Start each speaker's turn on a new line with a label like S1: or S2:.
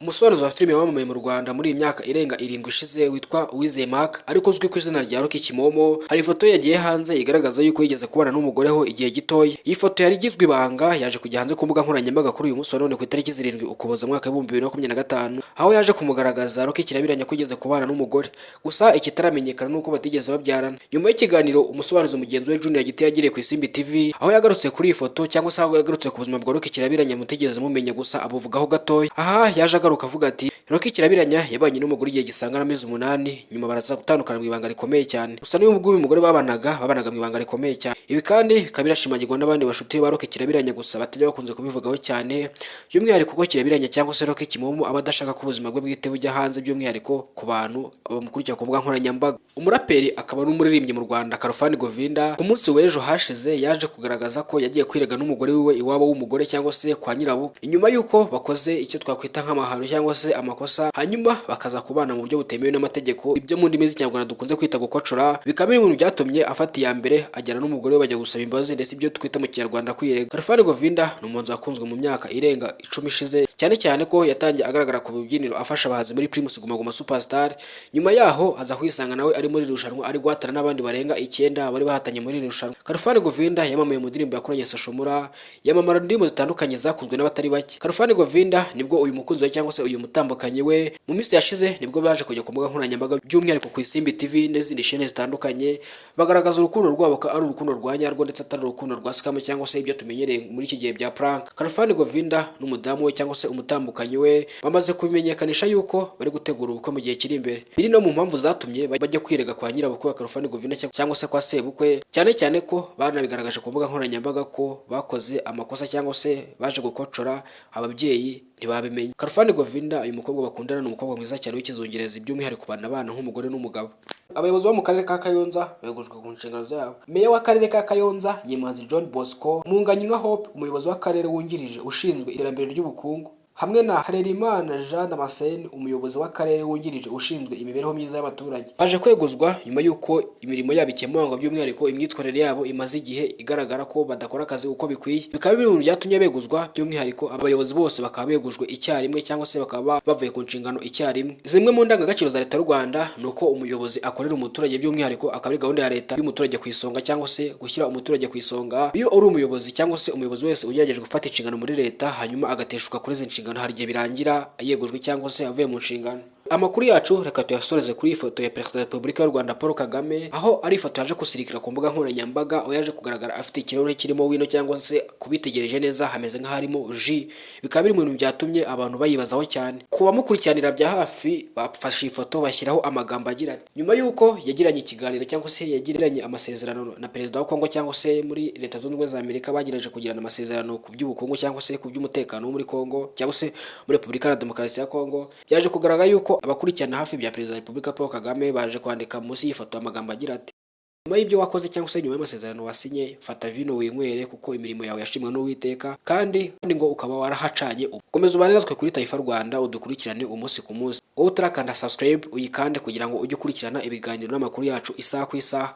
S1: Umusobanuzi wa filime wamamaye mu Rwanda muri iyi myaka irenga 7 ishize witwa Uwizeye Mark, ariko uzwi ku izina rya Rocky Kimomo, hari ifoto ye yagiye hanze igaragaza yuko yigeze kubana n'umugore ho igihe gitoya. Iyi foto yari igizwe ibanga, yaje kujya hanze ku mbuga nkoranyambaga kuri uyu munsi wa none, ku itariki 7 Ukuboza, mwaka wa 2025, aho yaje kumugaragaza Rocky Kirabiranya ko yigeze kubana n'umugore. Gusa ikitaramenyekana nuko batigeze babyarana. Nyuma y'ikiganiro umusobanuzi mugenzi we Junior Giti yagiriye ku Isimbi TV, aho yagarutse kuri iyi foto cyangwa se aho yagarutse ku buzima bwa Rocky Kirabiranya mutigeze mumenya, gusa abuvugaho gatoya. Aha yaje agaruka avuga ati: "Rocky Kirabiranya yabanye n'umugore igihe gisaga n'amezi 8, nyuma baraza gutandukana mu ibanga rikomeye cyane." Gusa n'ubwo uyu mugore babanaga mu ibanga rikomeye cyane. Ibi kandi bikaba birashimangirwa n'abandi bashuti ba Rocky Kirabiranya, gusa batajya bakunze kubivugaho cyane, by'umwihariko ko Kirabiranya cyangwa se Rocky Kimomo aba adashaka ko ubuzima bwe bwite bujya hanze, by'umwihariko ku bantu bamukurikira ku mbuga nkoranyambaga. Umuraperi akaba n'umuririmbyi mu Rwanda Khalfan Govinda, ku munsi w'ejo hashize yaje kugaragaza ko yagiye kwirega n'umugore wiwe iwabo w'umugore cyangwa se kwa nyirabukwe, inyuma y'uko bakoze icyo twakwita nk'amahano cyangwa se amakosa, hanyuma bakaza kubana mu buryo butemewe n'amategeko, ibyo mu ndimi z'Ikinyarwanda dukunze kwita gukocora. Bikaba biri mu bintu byatumye afata iya mbere ajyana n'umugore we bajya gusaba imbabazi, ndetse ibyo twita mu Kinyarwanda kwirega. Khalfan Govinda ni umuhanzi wakunzwe mu myaka irenga 10 ishize, cyane cyane ko yatangiye agaragara ku rubyiniro afasha abahanzi muri Primus Guma Guma Superstar. Nyuma yaho aza kwisanga nawe ari muri iri rushanwa, ari guhatana n'abandi barenga icyenda bari bahatanye muri iri rushanwa. Khalfan Govinda yamamaye mu ndirimbo yakoranye Social Mula, yamamara indirimbo zitandukanye zakunzwe n'abatari bake. Khalfan Govinda nibwo uyu mukunzi we cyangwa se uyu mutambukanyi we, mu minsi yashize nibwo baje kujya ku mbuga nkoranyambaga, by'umwihariko ku Isimbi TV n'izindi shene zitandukanye, bagaragaza urukundo rwabo ko ari urukundo rwa nyarwo, ndetse atari urukundo rwa scam cyangwa se ibyo tumenyereye muri iki gihe bya prank. Khalfan Govinda n'umudamu we cyangwa se umutambukanyi we bamaze kubimenyekanisha yuko bari gutegura ubukwe mu gihe kiri imbere. Biri no mu mpamvu zatumye bajya kwirega kwa nyirabukwe wa Khalfan Govinda cyangwa se kwa sebukwe, cyane cyane ko banabigaragaje ku mbuga nkoranyambaga ko bakoze amakosa cyangwa se baje gukocora, ababyeyi ntibabimenya. Khalfan Govinda, uyu mukobwa bakundana, ni umukobwa mwiza cyane w'ikizungerezi, by'umwihariko bana nk'umugore n'umugabo. Abayobozi bo mu karere ka Kayonza begujwe ku nshingano zabo. Meya w'akarere ka Kayonza, Nyemanzi John Bosco, Munganyinka Hope, umuyobozi w'akarere wungirije ushinzwe iterambere ry'ubukungu, hamwe na Harerimana Jean Damascene, umuyobozi w'akarere wungirije ushinzwe imibereho myiza y'abaturage, baje kweguzwa nyuma y'uko imirimo yabo ikemangwa, by'umwihariko imyitwarire yabo imaze igihe igaragara ko badakora akazi uko bikwiye. Bikaba biri mu byatumye beguzwa, by'umwihariko abayobozi bose bakaba begujwe icyarimwe cyangwa se bakaba bavuye ku nshingano icyarimwe. Zimwe mu ndangagaciro za Leta y'u Rwanda ni uko umuyobozi akorera umuturage, by'umwihariko akaba ari gahunda ya leta y'umuturage ku isonga cyangwa se gushyira umuturage ku isonga. Iyo uri umuyobozi cyangwa se umuyobozi wese ugerageje gufata inshingano muri leta hanyuma agateshuka kuri izi nshingano, hari igihe birangira yegujwe cyangwa se avuye mu nshingano. Amakuru yacu reka tuyasoreze kuri iyi foto ya Perezida wa Repubulika y'u Rwanda Paul Kagame, aho ari ifoto yaje gusirikira ku mbuga nkoranyambaga, aho yaje kugaragara afite ikirahure kirimo wino, cyangwa se kubitegereje neza hameze nk'aharimo jus. Bikaba biri mu bintu byatumye abantu bayibazaho cyane. Ku bamukurikiranira bya hafi, bafashe iyi foto bashyiraho amagambo agira ati: "Nyuma y'uko yagiranye ikiganiro cyangwa se yagiranye amasezerano na Perezida wa Kongo cyangwa se muri Leta Zunze Ubumwe za Amerika, bagerageje kugirana amasezerano ku by'ubukungu cyangwa se ku by'umutekano wo muri Kongo cyangwa se muri Repubulika ya Demokarasi ya Kongo." Byaje kugaragara yuko abakurikirana hafi bya Perezida wa Repubulika Paul Kagame baje kwandika munsi y'ifoto amagambo agira ati: "Nyuma y'ibyo wakoze cyangwa se nyuma y'amasezerano wasinye, fata vino winywere, kuko imirimo yawe yashimwe n'Uwiteka, kandi ngo ukaba warahacanye." Komeza ubane natwe kuri Taifa Rwanda, udukurikirane umunsi ku munsi. Wowe utarakanda subscribe, uyikande kugira ngo ujye ukurikirana ibiganiro n'amakuru yacu isaha ku isaha.